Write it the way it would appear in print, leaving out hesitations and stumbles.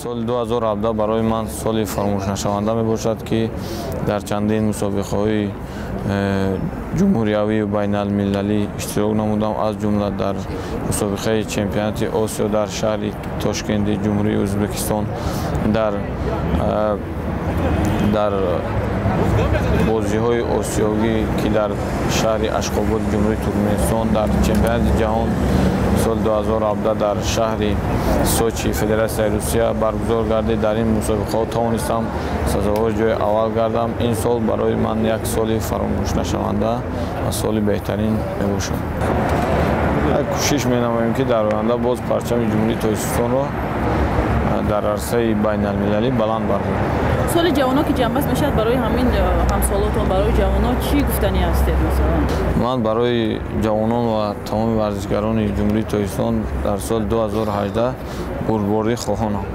Соли 2017 барои ман соли фаромӯшнашаванда мебошад, ки дар чандин мусобиқаҳои ҷумҳуриявию байналмилалӣ иштирок намудам, аз ҷумла дар мусобиқаи чемпионати Осиё дар шаҳри Тошкенди Ҷумҳурии Ӯзбекистон, дар бозиҳои осиёгӣ, ки дар шаҳри Ашқободи Ҷумҳурии Туркманистон, дар чемпионати ҷаҳон соли 2017 дар шаҳри Сочи Федератсияи Русия баргузор гардид. Дар ин мусобиқаҳо тавонистам сазовори ҷои аввал гардам. Ин сол барои ман як соли фаромӯшнашаванда ва соли беҳтарин мебошад. Кӯшиш менамоем, ки дар оянда боз парчами Ҷумҳурии Тоҷикистонро дар арсаи байналмилалӣ баланд бардорем. Соли ҷавонон ки ҷамъбаст мешавад, барои ҳамин ҳамсолотон, барои ҷавонон чӣ гуфтанӣ ҳастед масалан? Ман барои ҷавонон ва тамоми варзишгарони Ҷумҳурии Тоҷикистон дар соли 2018 бурдборӣ хоҳонам.